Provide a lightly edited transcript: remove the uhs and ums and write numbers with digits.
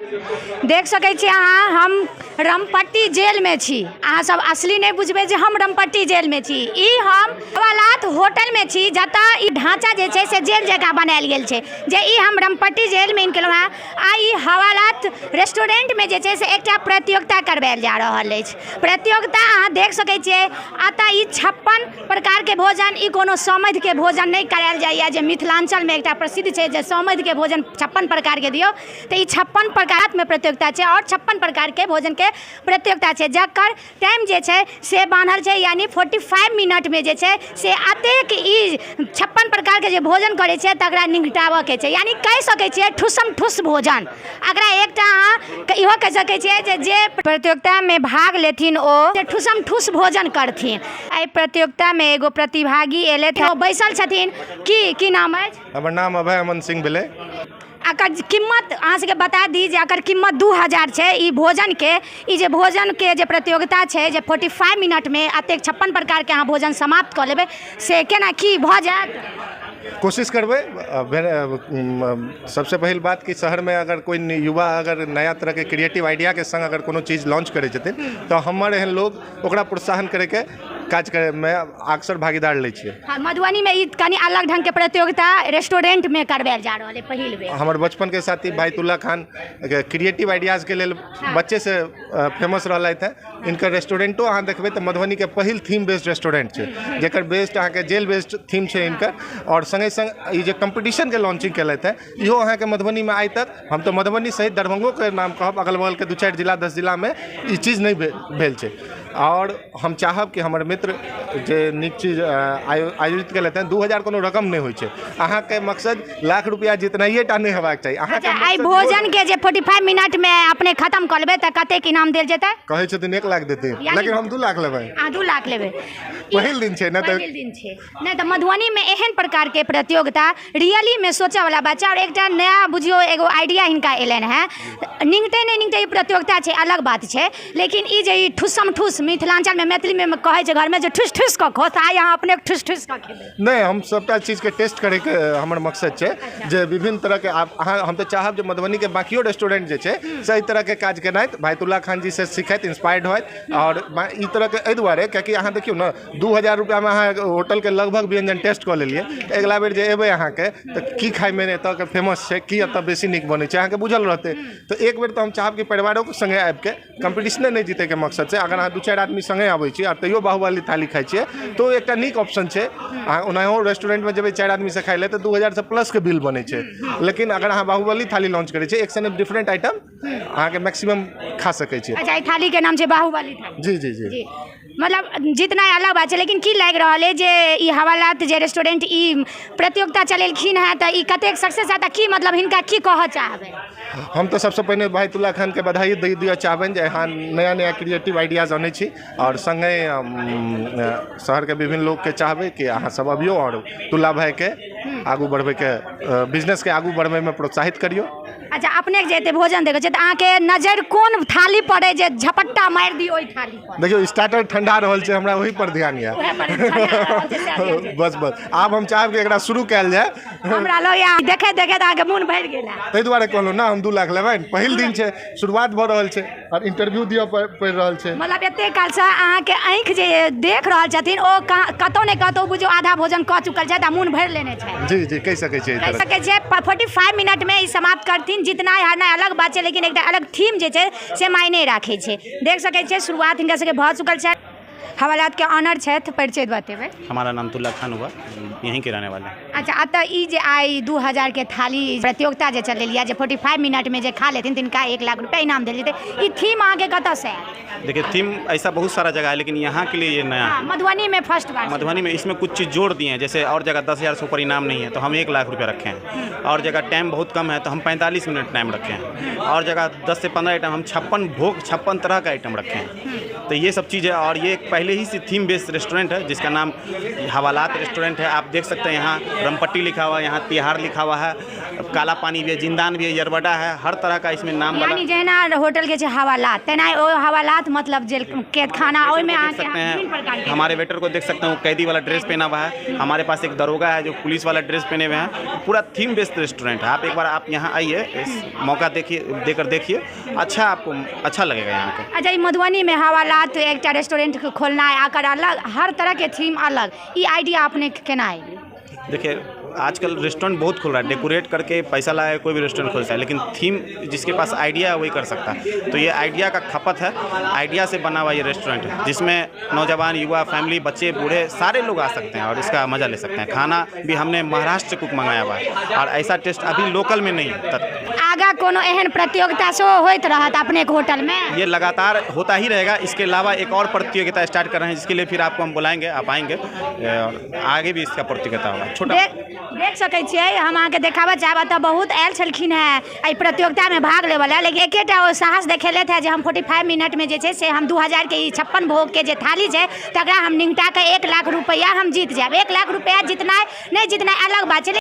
देख सकै छी अहाँ, हम रमपट्टी जेलमे छी। अहाँ सब असली नहि बुझबै जे हम रमपट्टी जेलमे छी। ई हम हवालात होटलमे छी, जतऽ ई ढाँचा जे छै से जेल जकाँ बनायल गेल छै, जे ई हम रमपट्टी जेलमे निकलहुँ हेँ आ ई हवालात रेस्टोरेंटमे जे छै से एकटा प्रतियोगिता करबायल जा रहल अछि। प्रतियोगिता अहाँ देख सकै छियै। एतऽ ई 56 प्रकारके भोजन, ई कोनो समधिके भोजन नहि करायल जाइए, जे मिथिलाञ्चलमे एकटा प्रसिद्ध छै जे समधिके भोजन 56 प्रकारके दियौ। तऽ ई 56 प्रकारमे प्रतियोगिता छै आओर 56 प्रकारके भोजनके प्रतियोगिता छै, जकर टाइम जे छै से बान्हल छै, यानि 45 मिनटमे जे छै से एतेक ई 56 प्रकारके जे भोजन करै छै तकरा निङ्गटाबऽके छै, यानि कहि सकै छियै ठुसम ठुस भोजन। एकरा एकटा अहाँ इहो कहि सकै छियै जे जे प्रतियोगितामे भाग लेथिन ओ ठुसम ठुस भोजन करथिन। एहि प्रतियोगितामे एगो प्रतिभागी एलथि, ओ बैसल छथिन। की की नाम अछि? हमर नाम अभय अमन सिंह भेलै। एकर कीमत अहाँ सबके बता दी जे एकर कीमत 2000 छै ई भोजनके। ई जे भोजनके जे प्रतियोगिता छै जे 45 मिनटमे एतेक 56 प्रकारके अहाँ भोजन समाप्त कऽ लेबै, से केना की भऽ जायत? कोशिश करबै। सबसँ पहिल बात कि शहरमे अगर कोइ युवा अगर नया तरहके क्रिएटिव आइडियाके सङ्ग अगर कोनो चीज लॉन्च करै छथिन तऽ हमर एहन लोग ओकरा प्रोत्साहन करैके काज करैमे अक्सर भागीदार लै छियै। हँ, मधुबनीमे ई कनि अलग ढङ्गके प्रतियोगिता रेस्टोरेंटमे करबायल जा रहल अइ पहिल बेर। हमर बचपनके साथी भाईतुल्ला खान क्रिएटिव आइडियाजके लेल बच्चेसँ फेमस रहलथि हेँ। इनकर रेस्टोरेंटो अहाँ देखबै तऽ मधुबनीके पहिल थीम बेस्ड रेस्टोरेंट छै, जकर बेस्ड अहाँके जेल बेस्ड थीम छै इनकर। आओर सङ्गे सङ्ग ई जे कम्पीटिशनके लॉन्चिंग केलथि हेँ, इहो अहाँके मधुबनीमे आइ तक, हम तऽ मधुबनी सहित दरभंगोके नाम कहब, अगल बगलके 2-4 जिला 10 जिलामे ई चीज नहि भेल छै। आओर हम चाहब कि हमर मित्र जे नीक चीज आयोजित केलथि हेँ, 2000 कोनो रकम नहि होइ छै, अहाँके मकसद लाख रुपैआ जितनाइए टा नहि हेबाक चाही अहाँके। अच्छा, एहि भोजनके जे 45 मिनटमे अपने खतम कऽ लेबै तऽ कतेक इनाम देल जेतै? कहै छथिन 1 लाख देथिन, लेकिन हम 2 लाख लेबै। अहाँ 2 लाख लेबै? पहिल दिन छै ने तऽ। पहिल दिन छै नहि तऽ मधुबनीमे एहन प्रकारके प्रतियोगिता रियलीमे सोचऽवला बात छै। आओर एकटा नया बुझियौ एगो आइडिया हिनका एलनि हेँ। निङ्गटै नहि निङ्गटै ई प्रतियोगिता छै अलग बात छै, लेकिन ई जे ई ठुसम ठुस मिथिलाञ्चलमे मैथिलीमे कहै छै घरमे जे ठुसि ठुसि कऽ खाउ, तऽ आइ अहाँ अपने ठुसि ठुसि कऽ खेबै। नहि, हम सभटा चीजके टेस्ट करैके हमर मकसद छै जे विभिन्न तरहके। आब अहाँ, हम तऽ चाहब जे मधुबनीके बाकियो रेस्टोरेंट जे छै से एहि तरहके काज केनाइ भाईतुल्ला खान जीसँ सिखैत इंस्पायर्ड होइत। आओर ई तरहके एहि दुआरे कियाकि अहाँ देखियौ ने, 2000 रुपैआमे अहाँ होटलके लगभग व्यञ्जन टेस्ट कऽ लेलियै, तऽ अगिला बेर जे एबै अहाँके तऽ की खाइमे एतऽके फेमस छै, की एतऽ बेसी नीक बनै छै, अहाँके बुझल रहतै। तऽ एक बेर तऽ हम चाहब कि परिवारोके सङ्गे आबिके, कम्पीटिशने नहि जीतैके मकसदसँ, अगर अहाँ 2-4 आदमी सङ्गे अबै छी आओर तैयो बाहुबली थाली खाइ छियै तऽ ओ एकटा नीक ऑप्शन छै। अहाँ ओनाहियो रेस्टोरेंटमे जेबै 4 आदमीसँ खाइ लए तऽ 2000सँ प्लसके बिल बनै छै, लेकिन अगर अहाँ बाहुबली थाली लॉन्च करै छियै, एक से डिफरेंट आइटम अहाँके मैक्सिमम खा सकै छियै। अच्छा, एहि थालीके नाम छै बाहुबली थाली? जी जी जी। जी, मतलब जितनाइ अलग बात छै, लेकिन की लागि रहल अइ जे ई हवालात जे रेस्टोरेंट ई प्रतियोगिता चलेलखिन हेँ तऽ ई कतेक सक्सेस हैत आ की मतलब हिनका की कहऽ चाहबै? हम तऽ सबसँ पहिने भाईतुल्ला खानके बधाई दिअ चाहबनि जे अहाँ नया नया क्रिएटिव आइडियाज अनै छी। आओर सङ्गे शहरके विभिन्न लोकके चाहबै कि अहाँ सब अबियौ आओर तुल्ला भाइके आगू बढ़बैके, बिजनेसके आगू बढ़बैमे प्रोत्साहित करियौ। अच्छा, अपनेके जे एते भोजन देखै छियै तऽ अहाँके नजरि कोन थाली पर अइ जे झपट्टा मारि दियौ ओहि थाली पर? देखियौ, स्टार्टर ठंडा रहल छै, हमरा ओहि पर ध्यान यऽ। उएह पर ठंडा रहल छै, सएह ध्यान छै। बस बस, आब हम चाहब कि एकरा शुरू कयल जाय। हमरा लगैए देखैत देखैत अहाँके मोन भरि गेल है। ताहि दुआरे कहलहुँ ने, हम 2 लाख लेबनि। पहिल दिन छै, शुरुआत भऽ रहल छै आओर इंटरव्यू दिअ पड़ि रहल छै। मतलब एते कालसँ अहाँके आँखि जे देख रहल छथिन ओ कतहु ने कतहु बुझियौ आधा भोजन कऽ चुकल छथि आ मोन भरि लेने छथि। जी जी, कहि सकै छियै एहि कहि तरह। सकै छियै 45 मिनटमे ई समाप्त करथिन। जितनाइ हारनाइ अलग बात छै, लेकिन एकटा अलग थीम जे छै से मायने राखै छै। देख सकै छियै शुरुआत हिनका सबके भऽ चुकल छै। हवालात के ऑनर छथि, परिचय बतेबै। हमारा नाम तुल्ला खान हुआ, यहीं के रहने वाले हैं। अच्छा, एतऽ ई जे आइ 2000 के थाली प्रतियोगिता जे चलेलियै जे 45 मिनटमे जे खा लेथिन तिनका 1 लाख रुपया इनाम देल जेतै, ई थीम अहाँके कतऽसँ आयल? देखिए, थीम ऐसा बहुत सारा जगह है, लेकिन यहाँ के लिए ये नया है। हाँ, मधुबनी में फर्स्ट बार। मधुबनी में इसमें कुछ चीज़ जोड़ दिए हैं, जैसे और जगह 10,000 से ऊपर इनाम नहीं है तो हम 1 लाख रुपया रखे हैं। और जगह टाइम बहुत कम है तो हम 45 मिनट टाइम रखे हैं। और जगह 10 से 15 आइटम, हम 56 भोग, 56 तरह का आइटम रखे हैं। तो ये सब चीज़ है। और ये पहले ही से थीम बेस्ड रेस्टोरेंट है जिसका नाम हवालात रेस्टोरेंट है। आप देख सकते हैं यहाँ रमपट्टी लिखा हुआ है, यहाँ तिहाड़ लिखा हुआ है, काला पानी भी है, जिंदान भी है, यरवडा है, हर तरह का इसमें नाम बना। यानी जहिना होटल के छै हवालात, तेना ओ हवालात मतलब जेल कैद खाना, ओहिमे देख अहाँके सकते विभिन्न प्रकार हैं के। हमारे वेटर को देख सकते हैं, वो कैदी वाला ड्रेस पहना हुआ है। हमारे पास एक दरोगा है जो पुलिस वाला ड्रेस पहने हुए हैं। पूरा थीम बेस्ड रेस्टोरेंट है। आप एक बार आप यहाँ आइए, इस मौका देखिए, देकर देखिए, अच्छा आपको अच्छा लगेगा यहाँ का। अच्छा, ई मधुबनी में हवालात एकटा रेस्टोरेंट खोलना है, आकर अलग हर तरह के थीम अलग, ई आइडिया अपने केना आयल? देखिए आजकल रेस्टोरेंट बहुत खुल रहा है, डेकोरेट करके पैसा लाए कोई भी रेस्टोरेंट खोलता है, लेकिन थीम जिसके पास आइडिया है वही कर सकता है। तो ये आइडिया का खपत है, आइडिया से बना हुआ ये रेस्टोरेंट है जिसमें नौजवान, युवा, फैमिली, बच्चे, बूढ़े सारे लोग आ सकते हैं और इसका मज़ा ले सकते हैं। खाना भी हमने महाराष्ट्र कुक मंगाया हुआ है और ऐसा टेस्ट अभी लोकल में नहीं है। आगा कोनो एहन प्रतियोगिता सेहो होइत रहत अपने होटल में? ये लगातार होता ही रहेगा। इसके अलावा एक और प्रतियोगिता स्टार्ट कर रहे हैं जिसके लिए फिर आपको हम बुलाएंगे, आप आएंगे और आगे भी इसका प्रतियोगिता होगा छोटा। देख सकै छियै, हम अहाँके देखाबऽ चाहब, एतऽ बहुत आयल छलखिन हेँ एहि प्रतियोगितामे भाग लेबऽ लए, लेकिन एकेटा ओ साहस देखेलथि हेँ जे हम 45 मिनटमे जे छै से हम 2000 के ई 56 भोगके जे थाली छै तकरा हम निपटा कऽ 1 लाख रुपैआ हम जीत जायब। 1 लाख रुपैआ जितनाइ नहि जितनाइ अलग बात छै।